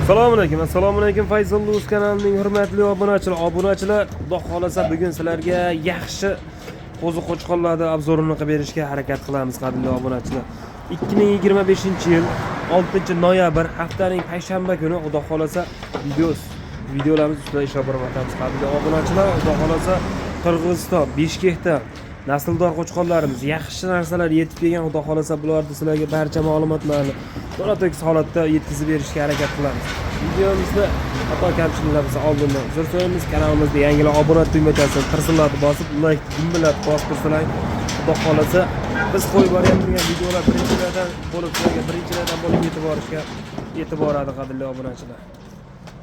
Assalomu alaykum. Assalomu alaykum, Fayzullo Uz kanalining hurmatli obunachilar. Obunachilar, Xudo xolasa bugun sizlarga yaxshi qo'zi qo'chqorlarni обзор ini qilib berishga harakat qilamiz, qadrli obunachilar. 2025-yil 6-noyabr, haftaning payshanba kuni, Xudo xolasa videolarimiz ustida ishlab boryapmiz, qadrli obunachilar. Xudo xolasa Qirg'iziston, Bishkekda nasldor qo'chqorlarimiz, yaxshi narsalar yetib kelgan. Xudo xolasa bularni sizlarga barcha ma'lumotlarni to'la tekis holatda yetkazib berishga harakat qilamiz. Videomizda xato kamchiliklar bo'lsa, oldindan uzr so'raymiz. Kanalimizda yangilar obuna tugmachasini tirsillatib bosib, layk dumbillatib bosib tursalar, Xudo xolasa biz qo'yib borayotgan videolar birinchilardan bo'lib sizlarga birinchilardan bo'lib yetib borishga yetib boradi, qadrli obunachilar.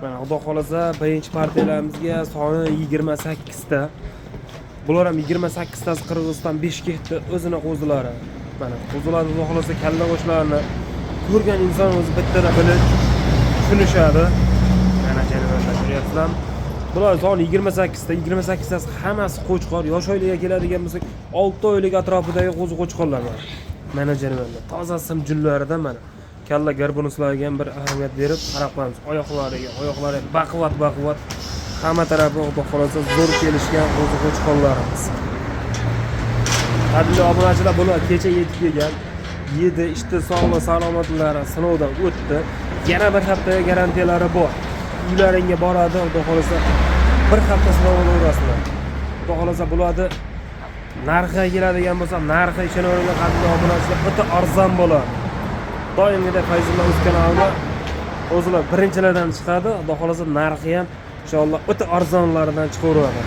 Mana, Xudo xolasa birinchi partiyalarimizga soni 28 ta. Bular ham 28 tasi Qirg'iziston, Bishkekda o'zini qo'zilari. Mana qo'zilarni, Xudo xolasa, kalla go'shtlarini ko'rgan inson o'zi bittada bilib tushunishadi. Mana, jonivorlar, ko'ryapsizlarmi? Bular soni 28 ta, 28 tasi hammasi qo'chqor. Yosh oyliga keladigan bo'lsak, 6 oylik atrofidagi qo'zi qo'chqorlar mana. Mana, jonivorlar, toza sim junlaridan. Mana kalla горбунус larga ham bir ahamiyat berib qarab qo'yamiz. Oyoqlariga, oyoqlari baquvvat, baquvvat. Hamma tarafi, Xudo xolasa, zo'r kelishgan qo'zi qo'chqorlarimiz. Qadrli obunachilar, bular kecha yetib kelgan. Yedi, ichdi, sog'lik salomatlari sinovdan o'tdi. Yana bir haftaga garantiyalari bor. Uylaringga boradi, Xudo xolasa bir hafta sinov olaverasizlar. Xudo xolasa bularni narxiga keladigan bo'lsa, narxi, ishonaveringlar, qadrli obunachilar, o'ta arzon bo'ladi. Doimgidek Fayzulla Uz kanalida o'zilar birinchilardan chiqadi. Xudo xolasa narxi ham inshaalloh o'ta arzonlaridan chiqaveradi.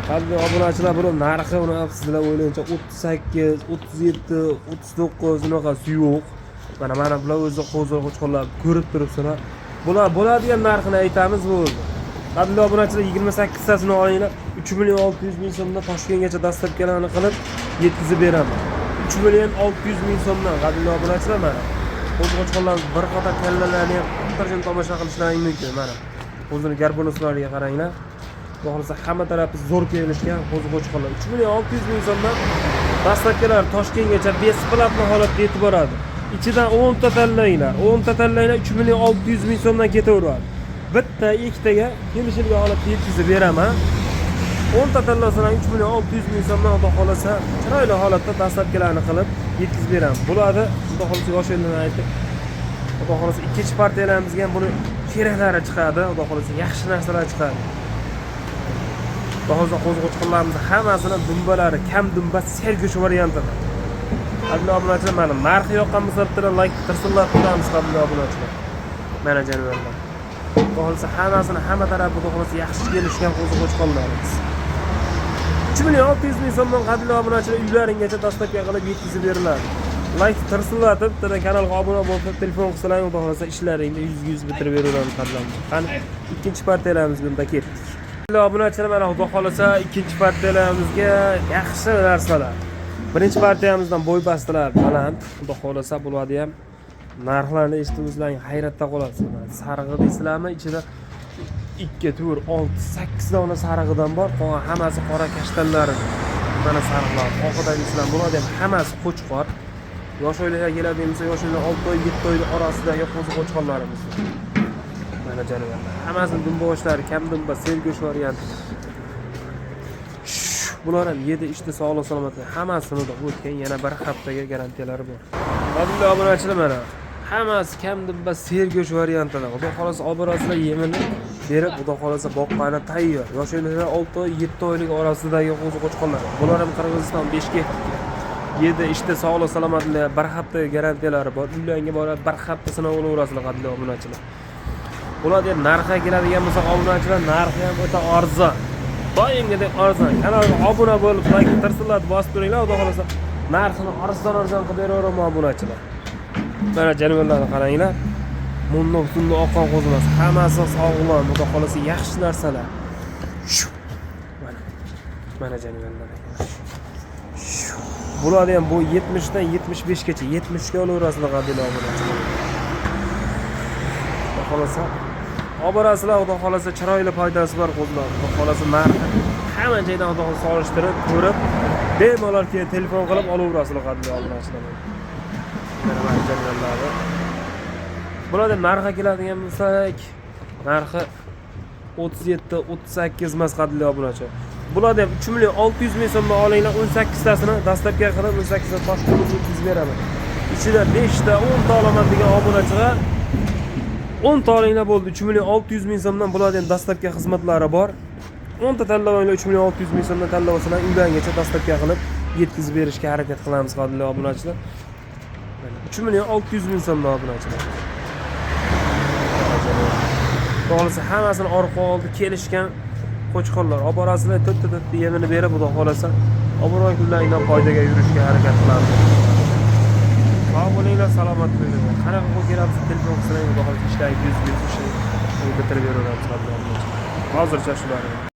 Qadrli obunachilar, buni narxi uni sizlar o'ylagancha 38, 37, 39 unaqasi yo'q. Mana bular o'zi qo'zi qo'chqorlar, ko'rib turibsizlar. Bular bo'ladigan narxini aytamiz, bo'ldi. Qadrli obunachilar, 28 tasini olinglar. 3 million 600 ming so'mdan Toshkentgacha доставка larni qilib yetkazib beraman. 3 million 600 ming so'mdan, qadrli obunachilar, mana. Qo'zi qo'chqorlar, bir qator kallalarni ham xotirjam tomosha qilishlaring mumkin, mana. O'zini горбунус lariga qaranglar. Xudo xohlasa hamma tarafi zo'r kelishgan qo'zi qo'chqorlar. 3 million 600 ming so'mdan доставка lar Toshkentgacha бесплатный holatda yetib boradi. Ichidan 10 ta tanlanglar, 10 ta tanlanglar, 3 million 600 ming so'mdan ketaveradi. Bitta, ikkitaga kelishilgan holatda yetkazib beraman. 10 ta tanlasalar, 3 million 600 ming so'mdan, Xudo xohlasa chiroyli holatda доставка larni qilib yetkazib beraman. Bularni, Xudo xohlasa, yosh aytdik. Xudo xohlasa ikkinchi partiyalarimizga ham buni keraklari chiqadi. Xudo xohlasa yaxshi narsalar chiqadi. Xudo xohlasa qo'zi qo'chqorlarimizni hammasini dumbalari kam dumba, sergo'sht variantida. Qadrli obunachilar, mana narxi yoqqan bo'lsa, bitta layk tirsillatib turamiz, qadrli obunachilar. Mana, jonivorlar. Xudo xohlasa hammasini hamma tarafi, Xudo xohlasa, yaxshi kelishgan qo'zi qo'chqorlarimiz. 3 million 600 ming so'mdan, qadrli obunachilar, uylaringgacha доставка qilib yetkazib beriladi. Layk tirsillatib, bittadan kanalga obuna bo'lib, telefon qilsalar, Xudo xohlasa ishlaringni 100% bitirib beraveramiz, qadrli. Qani, ikkinchi partiyalarimiz bunda ketdik. Qadrli obunachilar, mana, Xudo xohlasa ikkinchi partiyalarimizga yaxshi narsalar. Birinchi partiyamizdan bo'y pastilar baland. Xudo xohlasa bularni ham narxlarni eshitib o'zlaring hayratda qolasizlar. Sarig'i deysizlarmi, ichida 2, 4, 6, 8 dona sarig'idan bor, qolgan hammasi qora kashtanlari. Mana sariqlar, oqidan deysizlar, bularni ham hammasi qo'chqor. Yosh oilaga keladigan bo'lsa, yosh oila 6 oy, 7 oy orasidagi qo'zi qo'chqorlarimiz. Mana, jonivorlar. Hammasini dumboshlari kam dumba, sergo'sht varianti. Bular ham yedi, ichdi, sog'lik salomatlik hammasini o'tgan, yana bir haftaga garantiyalari bor. Qadrli obunachilar, mana hammasi kam dumba, sergo'sht variantida. Xudo xohlasa olib borasizlar, yemini berib, Xudo xohlasa boqqani tayyor. Yosh oilalar 6 oy, 7 oylik orasidagi qo'zi qo'chqorlar. Bular ham Qirg'iziston, Bishkek. Yedi, ichdi, sog'lik salomatlik, bir haftaga garantiyalari bor. Uylarga borib bir hafta sinov olaverasizlar, qadrli obunachilar. Bular deb narxiga keladigan bo'lsak, obunachilar, narxi ham o'ta arzon. Doimgidek arzon. Kanalga obuna bo'lib, layk tirsillatib bosib turinglar, Xudo xohlasa narxini arzon arzon qilib beraveraman, obunachilar. Mana, jonivorlarni qaranglar. Mundoq bundoq oqqan qo'zi emas, hammasi sog'lom, Xudo xohlasa yaxshi narsalar. Shu. Mana. Mana, jonivorlar. Shu. Bularni ham bu 70 dan 75 gacha, 70 ga olaverasizlar, qadrli obunachilar. Xudo xohlasa olib borasizlar, Xudo xohlasa chiroyli foydasi bor qo'zilar. Xudo xohlasa narxi hamma joydan, Xudo xohlasa, solishtirib, ko'rib, bemalol keyin telefon qilib olaverasizlar, qadrli obunachilar. Mana jonivorlarni. Bularda narxi keladigan bo'lsak, narxi 37, 38 emas, qadrli obunachi. Bularda ham 3 million 600 ming so'mdan olinglar, 18 tasini доставка qilib, 18 ta Toshkentga yetkazib beraman. Ichida 5 ta, 10 ta olaman degan obunachiga 10 ta olinglar bo'ldi. 3 million 600 ming so'mdan bularda ham доставка xizmatlari bor. 10 ta tanlab olinglar, 3 million 600 ming so'mdan tanlab olsalar, uylargacha доставка qilib yetkazib berishga harakat qilamiz, qadrli obunachilar. 3 million 600 ming so'mdan, obunachilar. Xudo xohlasa, hammasini orqa oldi kelishgan qo'chqorlar olib borasizlar, to'rtta to'rtta yemini berib, xudo xohlasa, olib borgan kunlaringdan foydaga yurishga harakat qilamiz. Sog' bo'linglar, salomat bo'linglar. Qanaqa qo'y kerak bo'lsa, telefon qilsanglar, xudo xohlasa, ishlarni 100% ishini bitirib beraveramiz. Hozircha shular.